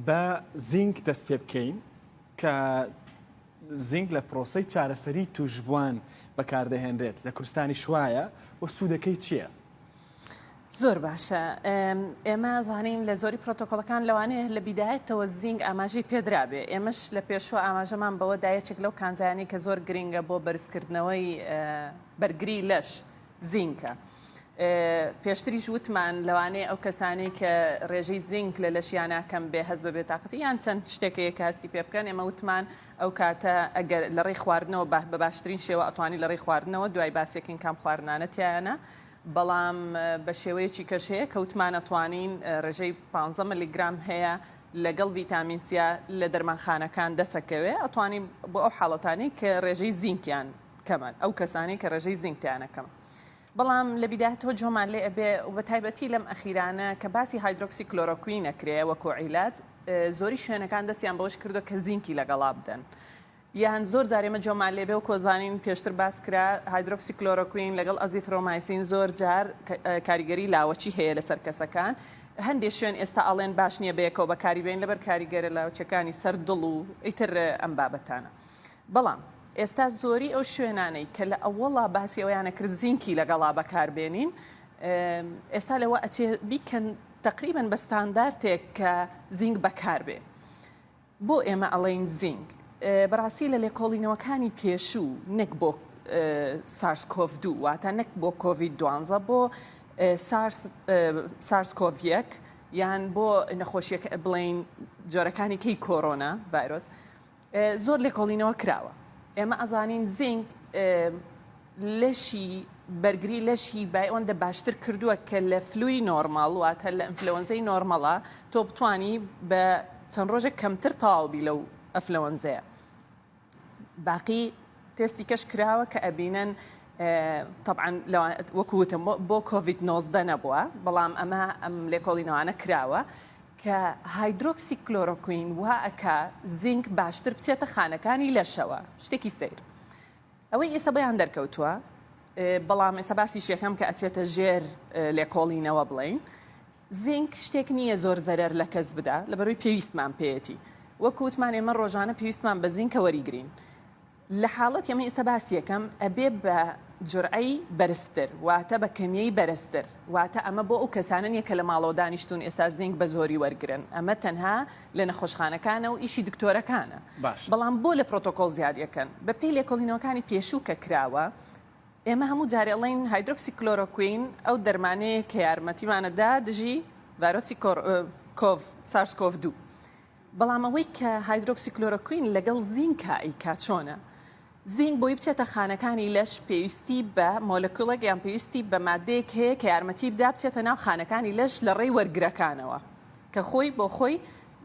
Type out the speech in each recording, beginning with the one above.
بە زینک دەست پێ بکەین کە زینک لە پرۆسەی چارەسەری تووشبووان بەکاردەهێنرێت لە کوردستانیش وایە و سوودەکەی چییە؟ زۆر باشە ئێمە زانین لە زۆری پرۆتۆکۆڵەکان لەوانەیە لە بیدایەتەوە زینک ئاماژەی پێدرابێ ئێمەش لە پێشوە ئاماژەمان بەوە دا یەکێک لەو کانزایانەی کە زۆر گرنگە بۆ بەرزکردنەوەی بەرگری لەش زینکە. پێشتریش وتمان لەوانەیە ئەو کەسانەی کە ڕێژەی زینک لە لەشیانا کەم بێ هەست بە بێتاقەتی یان چەند شتێک هەیە کە هەستی پێ بکەن ئێمە وتمان ئەو کاتە ئەگەر لە ڕێی خواردنەوە بە باشترین شێوە ئەتوانی لە ڕێی خواردنەوە دوای باسێکین کام خواردنانە تیایانە بەڵام بە شێوەیەکی کەش هەیە کە وتمان ئەتوانین ڕێژەی 15 ملیگرام هەیە لەگەڵ ڤیتامین سیا لە دەرمانخانەکان دەسەکەوێ ئەتوانین بۆ ئەو حاڵەتانەی کە ڕێژەی زینکیان کەمە ئەو کەسانەی کە ڕێژەی زینک تیانە کەمە بەڵام لە بیدایەتەوە جۆمان لێ ئەبێ و بە تایبەتی لەم ئەخیرانە کە باسی هایدرۆکسی کلۆرۆکوین ئەکرێ وەکو عیلاج زۆری شوێنەکان دەستیان بەوەش کردوە کە زینکی لەگەڵا بدەن یان زۆر جار ئێمە جۆمان لێ بێ وەکو زانین پێشتر باس کرا هایدرۆکسی کلۆرۆکوین لەگەڵ ئەزیثرۆمایسین زۆر جار کاریگەری لاوەکی هەیە لەسەر کەسەکان هەندێ شوێن ئێستا ئەڵێن باش نییە بەیەکەوە بەکاری بێن لەبەر کاریگەرە لاوەکیەکانی سەر دڵ و ئیتر ئەم بابەتانە بەڵام ئێستا زۆری ئەو شوێنانەی کە لە ئەوەڵا باسی ئەوەیان ئەکرد زینکی لەگەڵا بەکار بێنین ئێستا لەوە ئەچێ بیکەن تەقریبەن بە ستاندارتێک کە زینک بەکار بێ. بۆ ئێمە ئەڵێین زینک؟ بەڕاستی لە لێکۆڵینەوەکانی پێشوو نەک بۆ سارس کۆڤ دوو واتە نەک بۆ کۆڤید دوانزە بۆ سارس سارس کۆڤ یەک یان بۆ نەخۆشیەکە بڵێین جۆرەکانی کەی کۆرۆنا ڤایرۆس زۆر لێکۆڵینەوە کراوە ئێمە ئەزانین زینک لەشی بەرگری لەشی بای ئەوەندە باشتر کردووە کە لە flu ی normal واتە لە ئەنفلەوەنزەی normal ە تۆ بتانی بە چەند ڕۆژێک کەمتر تەواو بی لەو ئەفلەوەنزەیە باقی تێستی کەش کراوە کە ئەبینن تەبعەن وەکو وتم بۆ کۆڤید 19 نەبووە بەڵام ئەمە ئەم لێکۆڵینەوانە کراوە کە هایدرۆکسی کلۆرۆکوین وا ئەکا زینک باشتر بچێتە خانەکانی لەشەوە شتێکی سەیر ئەوەی ئێستا بۆیان دەرکەوتووە بەڵام ئێستا باسیش یەکەم کە ئەچێتە ژێر لێکۆڵینەوە بڵێین زینک شتێک نییە زۆر زەرەر لە کەس بدا لەبەرەوەی پێویستمان پێیەتی وەکو وتمان ئێمە ڕۆژانە پێویستمان بە زینکە وەریگرین لە حاڵەتی ئەمەی ئێستا باسی ئەکەم ئەبێ بە جورعەی بەرزتر واتە بە کەمیەی بەرزتر واتە ئەمە بۆ ئەو کەسانە نیە کە لە ماڵەوە دانیشتوون ئێستا زینک بە زۆری وەرگرن ئەمە تەنها لە نەخۆشخانەکانە و ئیشی دکتۆرەکانە باشە. بەڵام بۆ لە پرۆتۆکۆڵ زیاد ئەکەن بە پێی لێکۆڵینەوەکانی پێشوو کە کراوە ئێمە هەموو جارێ ئەڵێین هایدرۆکسی کلۆرۆکوین ئەو دەرمانەیە کە یارمەتیمان ئەدا دژی ڤایرۆسی کۆڤ سارس کۆڤ دوو بەڵام ئەوەی کە هایدرۆکسیکلۆرۆکوین لەگەڵ زینکا ئەیکا چۆنە؟ زینک بۆی بچێتە خانەکانی لەش پێویستی بە مۆلەکوڵێک یان پێویستی بە ماددەیەک هەیە کە یارمەتی بدا بچێتە ناو خانەکانی لەش لە ڕێی وەرگرەکانەوە کە خۆی بۆ خۆی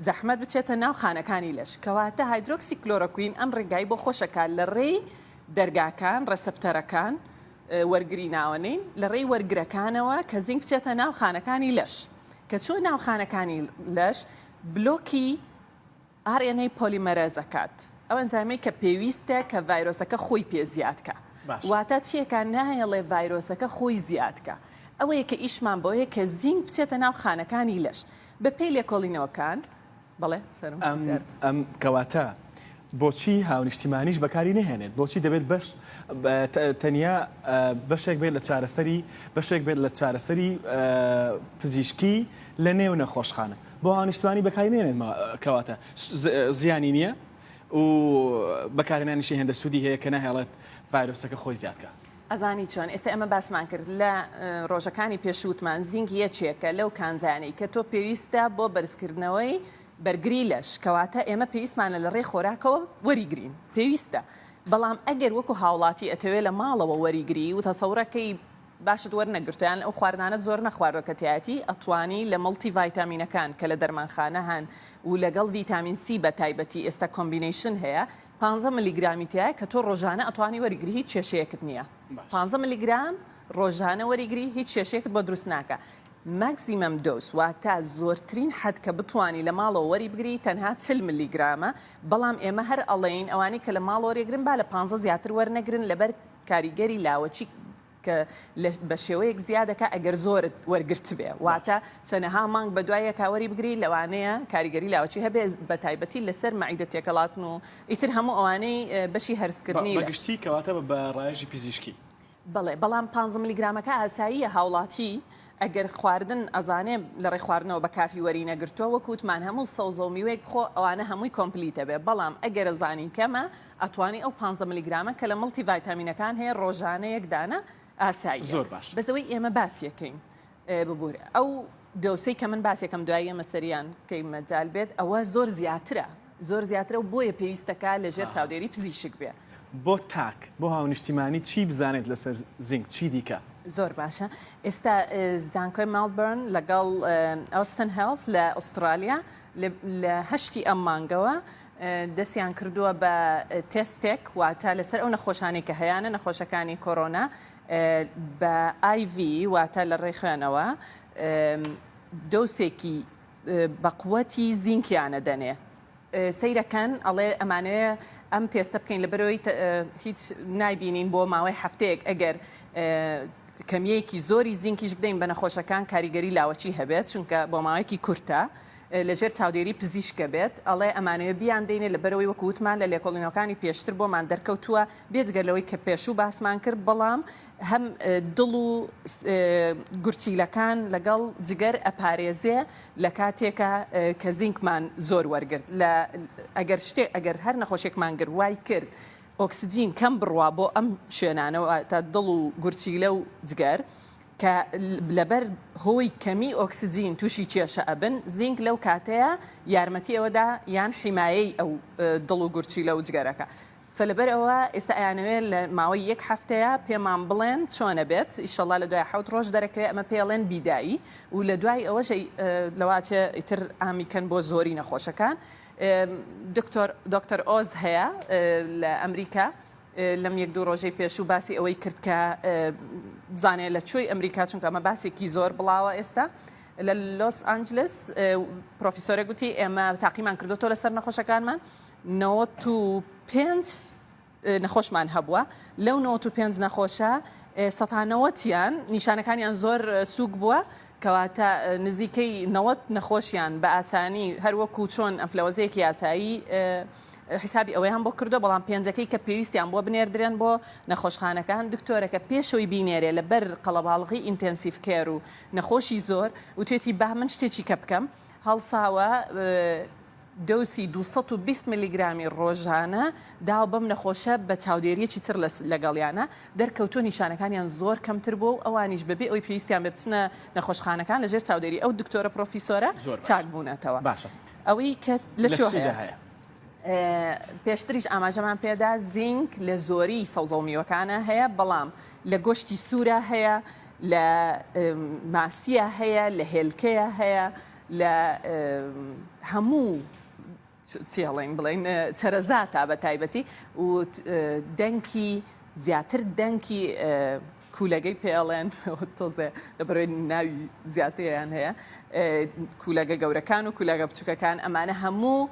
زەحمەت بچێتە ناو خانەکانی لەش کەواتە هایدرۆکسیکلۆرۆکوین ئەم ڕێگای بۆ خۆشەکا لە ڕێی دەرگاکان ڕێسپتەرەکان وەرگری ناوەنین لە ڕێی وەرگرەکانەوە کە زینک بچێتە ناو خانەکانی لەش کە چووە ناو خانەکانی لەش بلۆکی RNA polymerase ئەکات، ئەو ئەنزایمەی کە پێویستە کە ڤایرۆسەکە خۆی پێ زیاد کا. باشە. واتە چیەکا نایەڵێ ڤایرۆسەکە خۆی زیاد کا. ئەوەیە کە ئیشمان بەوەیە کە زینک بچێتە ناو خانەکانی لەش. بە پێی لێکۆڵینەوەکان، بەڵێ فەرموو ئەم پرسیارت. ئەم کەواتە بۆچی هاونیشتیمانیش بەکاری نەهێنێت؟ بۆچی دەبێت بەش تەنیا بەشێک بێت لە چارەسەری بەشێک بێت لە چارەسەری پزیشکی لە نێو نەخۆشخانە؟ بۆ هاونیشتمانی بەکاری نێنێت کەواتە زیانی نییە و بەکارهێنانیشی هێندە سوودی هەیە کە ناهێڵێت ڤایرۆسەکە خۆی زیاد کە. ئەزانی چۆن ئێستا ئێمە باسمان کرد لە ڕۆژەکانی پێشووتمان زینک یەکێکە لەو کانزایانەی کە تۆ پێویستە بۆ بەرزکردنەوەی بەرگری لەش، کەواتە ئێمە پێویستمانە لە ڕێی خۆراکەوە وەریگرین، پێویستە، بەڵام ئەگەر وەکو هاوڵاتی ئەتەوێ لە ماڵەوە وەریگری و تەسەورەکەی باشت وەرنەگرتوە یان ئەو خواردنانەت زۆر نەخواردوە کە تیایەتی ئەتوانی لە مڵتی ڤایتامینەکان کە لە دەرمانخانە هەن و لەگەڵ ڤیتامین سی بە تایبەتی ئێستا combination هەیە پانزە ملیگرامی تیایە کە تۆ ڕۆژانە ئەتوانی وەریگری هیچ کێشەیەکت نییە پانزە ملیگرام ڕۆژانە وەریگری هیچ کێشەیەکت بۆ دروست ناکا maximum dose واتە زۆرترین حەد کە بتوانی لە ماڵەوە وەری بگری تەنها 40 ملیگرامە بەڵام ئێمە هەر ئەڵێین ئەوانەی کە لە ماڵەوە وەریگرن با لە پانزە زیاتر وەرنەگرن لەبەر کاریگەری لاوەکی. کە بە شێوەیەک زیادەکا ئەگەر زۆرت وەرگرتبێ واتە چەنەها مانگ بە دوای یەکا وەری بگری لەوانەیە کاریگەری لاوەکی هەبێ بە تایبەتی لەسەر مەعیدە تێکەڵاتن و ئیتر هەموو ئەوانەی بەشی هەرسکردنی بە گشتی کەواتە بە ڕایەژی پزیشکی. بەڵێ بەڵام پانزە ملیگرامەکە ئاساییە هاوڵاتی ئەگەر خواردن ئەزانێ لە ڕێی خواردنەوە بە کافی وەری نەگرتووە وەک وتمان هەموو سەوزە و میوەیەک بخۆ ئەوانە هەمووی complete ئەبێ بەڵام ئەگەر ئەزانی کەمە ئەتوانی ئەو پانزە ملیگرامە کە لە multivitamin ەکان هەیە ڕۆژانە یەک دانە ئاساییە زۆر باش. بەس ئەوەی ئێمە باسیەکەین ببورە ئەو dose ەی کە من باسیەکەم دوایی ئێمە سەریان کەی مەجال بێت ئەوە زۆر زیاترە زۆر زیاترە و بۆیە پێویستەکا لە ژێر چاودێری پزیشک بێ. بۆ تاک، بۆ هاونیشتیمانی چی بزانێت لەسەر زینک، چی دیکە؟ زۆر باشە ئێستا زانکۆی مێلبۆرن لەگەڵ Austin Health لە ئوسترالیا لە هەشتی ئەم مانگەوە دەستیان کردووە بە تێستێک واتە لەسەر ئەو نەخۆشانەی کە هەیانە نەخۆشەکانی کۆرۆنا بە IV واتە لە ڕێی خوێنەوە dose ێکی بەقوەتی زینکیانە دەنێ. سەیرەکەن ئەڵێ ئەمانەوێ ئەم تێستە بکەین لەبەرئەوەی هیچ نایبینین بۆ ماوەی هەفتەیەک ئەگەر کەمیەکی زۆری زینکیش بدەین بە نەخۆشەکان کاریگەری لاوەکی هەبێت چونکە بۆ ماوەیەکی کورتە لەژێر چاودێری پزیشکە بێت ئەڵێ ئەمانەوێ بیان دەینێ لەبەرئەوەی وەکو وتمان لە لێکۆڵینەوەکانی پێشتر بۆمان دەرکەوتووە بێجگە لەوەی کە پێشوو باسمان کرد بەڵام هەم دڵ و گورچیلەکان لەگەڵ جگەر ئەپارێزێ لە کاتێکا کە زینکمان زۆر وەرگرت لە ئەگەر شتێک ئەگەر هەر نەخۆشێکمان گرت وای کرد ئۆکسجین کەم بڕوا بۆ ئەم شوێنانە واتە دڵ و گورچیلە و جگەر کە لەبەر هۆی کەمی ئۆکسجین تووشی کێشە ئەبن، زینک لەو کاتەیە یارمەتی ئەوەدا یان حیمایەی ئەو دڵ و گورچیلە و جگەرەکە فلەبەر ئەوە ئێستا ئەیانەوێ لە ماوەی یەک هەفتەیە پێمان بڵێن چۆنە بێت ئیشەڵا لە دوای حەوت ڕۆژ دەرەکەوێ ئەمە پێی ئەڵێن بیدایی و لە دوای ئەوەش لەوە ئەچێ ئیتر عامی کەن بۆ زۆری نەخۆشەکان دکتۆر دکتۆر ئۆز هەیە لە ئەمریکا لەم یەک دوو ڕۆژەی پێشوو باسی ئەوەی کرد کە بزانێ لە چۆی ئەمریکا چونکە ئەمە باسێکی زۆر بڵاوە ئێستا لە لۆس ئانجلس پرۆفیسۆرە گوتی ئێمە تاقیمان کردوتۆ لەسەر نەخۆشەکانمان 95 نەخۆشمان هەبووە لەو 95 نەخۆشە سەتا نەوەتیان نیشانەکانیان زۆر سوک بووە کەواتە نزیکەی 90 نەخۆشیان بە ئاسانی هەروەکو چۆن ئەنفلەوەزەیەکی یاسایی حیسابی ئەوەیان بۆ کردووە، بەڵام پێنجەکەی کە پێویستیان بووە بنێردرێن بۆ نەخۆشخانەکان، دکتۆرەکە پێشەوەی بینێرێ لەبەر قەڵەباڵغی intensive care و نەخۆشی زۆر، وتوێتی با من شتێکی کە بکەم، هەڵساوە dose ی 220 ملیگرامی ڕۆژانە داوە بەم نەخۆشە بە چاودێرییەکی چڕ لەگەڵیانە، دەرکەوتووە نیشانەکانیان زۆر کەمتر بووە و ئەوانیش بەبێ ئەوەی پێویستیان بێ بچنە نەخۆشخانەکان لەژێر چاودێری ئەو دکتۆرە پرۆفیسۆرە چاک بوونەتەوە. باشە. ئەوەی کە لە کوێ هەیە؟ پێشتریش ئاماژەمان پێدا زینک لە زۆری سەوزە و میوەکانە هەیە بەڵام لە گۆشتی سوورە هەیە لە ماسیە هەیە لە هێلکەیە هەیە لە هەموو چی هەڵێن بڵێن چەرەزاتە بە تایبەتی و دەنکی زیاتر دەنکی کولەگەی پێ ئەڵێن تۆزێ لەبەرەوەی ناوی زیاتریان هەیە کولەگە گەورەکان و کولەگە بچووکەکان ئەمانە هەموو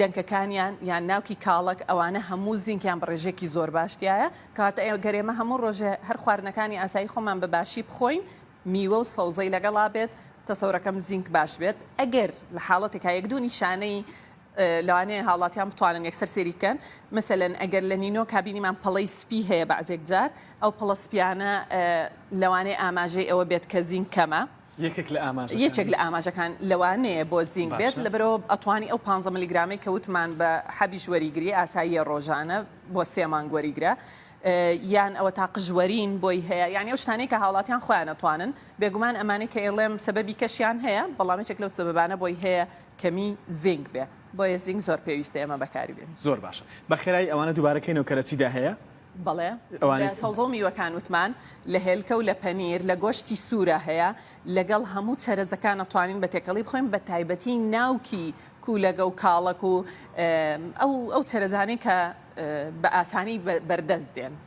دەنکەکانیان یان ناوکی کاڵەک ئەوانە هەموو زینکیان بە ڕێژەیەکی زۆر باش تیایە کەواتە گەر ئێمە هەموو ڕۆژێ هەر خواردنەکانی ئاسایی خۆمان بە باشی بخۆین میوە و سەوزەی لەگەڵا بێت تەسەورەکەم زینک باش بێت ئەگەر لە حاڵەتێکا یەک دوو نیشانەی لەوانەیە هاوڵاتیان بتوانن یەکسەر سەیری بکەن مەسەلەن ئەگەر لە نینۆکا بینیمان پەڵەی سپی هەیە بەعزێک جار ئەو پەڵە سپیانە لەوانەیە ئاماژەی ئەوە بێت کە زینک کەمە. یەکێک لە ئاماژەکان. یەکێک لە ئاماژەکان لەوانەیە بۆ زینک بێت لەبەرئەوە ئەتوانی ئەو پانزە ملیگرامەی کە وتمان بە حەبیش وەریگری ئاساییە ڕۆژانە بۆ سێ مانگ وەریگرە یان ئەوەتا قژوەرین بۆی هەیە یانی ئەو شتانەی کە هاوڵاتیان خۆیان ئەتوانن بێگومان ئەمانەی کە ئەیڵێم سەبەبی کەشیان هەیە بەڵام یەکێک لەو سەبەبانە بۆی هەیە کەمی زینک بێ بۆیە زینک زۆر پێویستە ئێمە بەکاری بێنین. زۆر باشە بە خێرایی ئەوانە دووبارە کەینەوە کە لە چیدا هەیە؟ بەڵێ لە سەوزە و میوەکان وتمان لە هێلکە و لە پەنیر لە گۆشتی سوورە هەیە لەگەڵ هەموو چەرەزەکان ئەتوانین بە تێکەڵی بخۆین بە تایبەتی ناوکی کوولەگە و کاڵەک و ئەو ئەو چەرەزانەی کە بە ئاسانی بەردەست دێن.